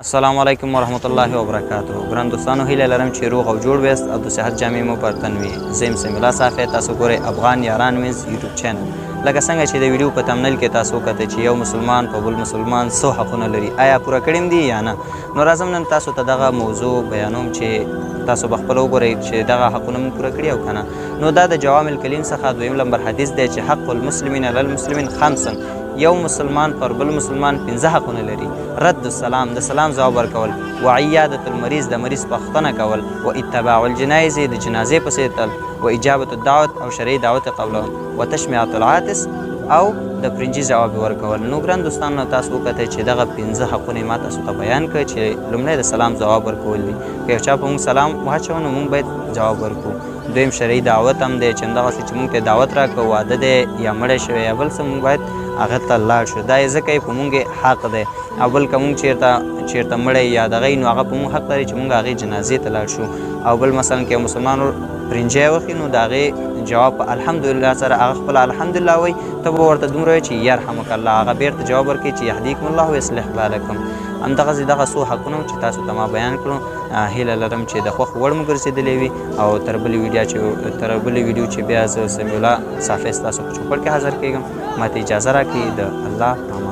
السلام علیکم ورحمت الله وبرکاته. ګران دوستانو، هیله لرم چې روغ او جوړ ویاست او د صحت جامې مو پر تن وي. زه یم سمیع الله صافی، تاسو ګورئ افغان یاران وینز یوټیوب چینل. لکه څنګه چې د ویډیو په تمنیل کې تاسو وکتل چې یو مسلمان په بل مسلمان څو حقونه لري، آیا پوره کړي دي یا نه؟ نو راځم نن تاسو ته دغه موضوع بیانوم چې تاسو به خپله وګورئ چې دغه حقونه موږ پوره کړي او که نه. نو دا د جوامع الکلیم څخه دویم لمبر حدیث دی چې حق المسلمین علی المسلمین خمسا، یو مسلمان پر بل مسلمان 5 حقونه لري. رد السلام، د سلام ځواب ورکول، و عیادت المریض، د مریض پوښتنه کول، و اتباع الجنایز، د جنازې پسې تل، و اجابت الدعوت، او شرعي دعوت قبلول، و تشمیعة العاطس، او د پرنجي ځواب ورکول. نو ګران دوستانو، تاسو وکتئ چې دغه 5 حقونه ما تاسو ته بیان کړ چې لومړی د سلام ځواب ورکول دي. که یو چا په موږ سلام واچوه نو موږ باید ځواب ورکړو. دویم شرعي دعوت هم دی چې همدغسې چې موږ ته دعوت راکړ، واده دی یا مړی شوی یا بل څه، موږ باید هغه ته لاړ شو. دا یې ځکه یې په موږ حق دی. او بل که موږ چېرته مړی یا دغه یي نو هغه په موږ حق لري چې موږ هغې جنازې ته لاړ شو. او بل مثلا که یو مسلمان پرنجی وخي نو د هغې جواب په الحمدلله سره، هغه خپله الحمدلله وایي، ته به ورته دومره وایې چې یرحمک الله، هغه بېرته جواب ورکوي چې یهدیکم الله ویصلح بالکم. همدغسې دغه څو حقونه چې تاسو ته ما بیان کړو، هیله لرم چې د خوښ وړ مو ګرځېدلی وي. او تر بلې ویډیو چې بیا زه سمیع الله صافی ستاسو په چوپړ کې حاضر کېږم، ما ته اجازه راکړئ. د الله په امان.